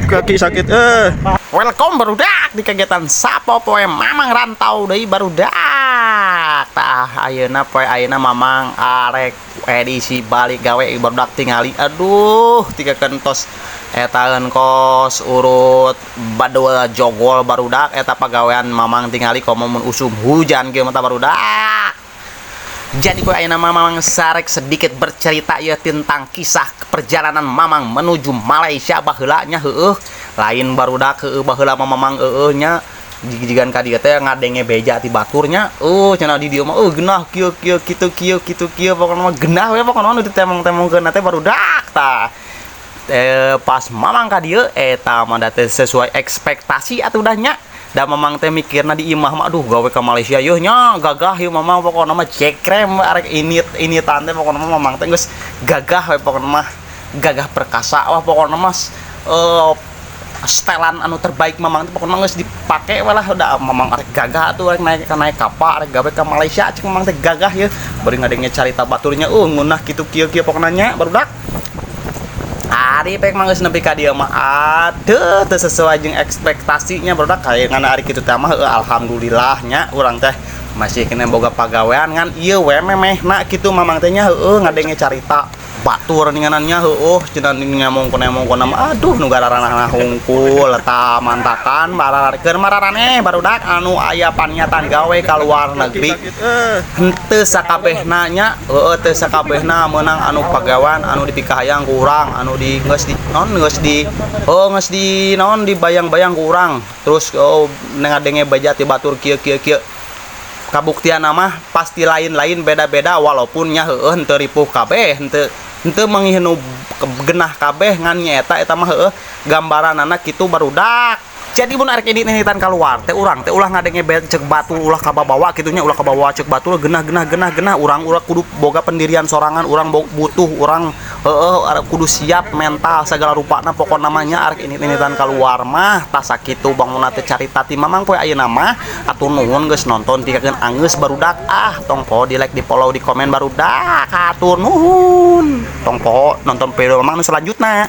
Kaki sakit eh. Welcome, barudak, di kegiatan Sapopoe Mamang rantau deui, barudak. Tah, ayeuna poe ayeuna Mamang arek edisi balik gawe, barudak. Tingali, aduh, tiga kentos etaeun kos urut badul jogol, barudak. Eta pagawean Mamang, tingali komo mun usum hujan kieu mah, barudak. Jadi poe ayeuna Mamang sarek sedikit bercerita ya tentang kisah perjalanan Mamang menuju Malaysia baheula nya. Heueuh, lain, barudak, heueuh, baheula mah Mamang heueuh nya jigan ka dieu teh ngadenge beja ti baturnya, cenah di dieu mah genah kieu kieu kitu kieu kitu kieu, pokona mah genah we, pokona mah nu ditemong-temongkeun teh, barudak. Tah, pas Mamang ka dieu eta mah da teh sesuai ekspektasi atuh dah nya. Da Mamang teh mikirna di imah mah, aduh, gawe ka Malaysia yeuh nya gagah yeuh Mamang, pokona mah cekrem arek ini ini tante, pokona mah Mamang teh geus gagah we, pokona mah gagah perkasa. Wah, pokona mah setelan anu terbaik Mamang teh pokona geus dipake we lah. Udah, Mamang arek gagah atuh, arek naik naik kapal, arek gawe ka Malaysia, cek Mamang teh gagah yeuh. Bari ngadenge carita baturnya, ngeunah kitu kieu kieu, pokona nya, barudak. Ari pek mah geus nepi ka dieu mah, aduh, teu sesuai jeung ekspektasinya, barudak. Kayak ngan ari kitu teh mah heueuh, alhamdulillah nya urang teh masih kena boga pagawean, ngan ieu we memehna kitu Mamang teh nya. Heueuh, ngadenge carita batur ninganannya, heueuh, cenah ngomongkeun mah, aduh, nu gararanahna hungkul. Tah, mantakan marararkeun mararaneh, barudak, anu aya paniatan gawe ka luar negeri, henteu sakabehna nya, heueuh, teu sakabehna meunang anu pagawean anu dipikahayang ku urang, anu di geus di naon, geus di oh geus di naon, dibayang-bayang ku urang. Terus oh ngadenge beja ti batur kieu kieu kieu, kabuktian mah pasti lain-lain, beda-beda. Walaupun nya heueuh henteu ripuh kabeh, henteu henteu manggih nu genah kabeh, ngan nyaeta eta mah heueuh gambaranana kitu, barudak. Jadi mun arek indit-inditan keluar teh, urang teh ulah ngadenge cek batur, ulah kababawa kitu nya, ulah kabawa cek batur genah genah genah genah. Urang ulah kudu boga pendirian sorangan. Urang butuh, urang heueuh kudu siap mental segala rupana, pokona mah nya arek indit-inditan keluar mah. Tah, sakitu bangunna teh carita ti Mamang poe ayeuna mah. Hatur nuhun geus nonton tikakeun anggeus, barudak. Ah, tong poho di like, di follow, di komen, barudak. Hatur nuhun, tong poho nonton video Mamang nu selanjutna.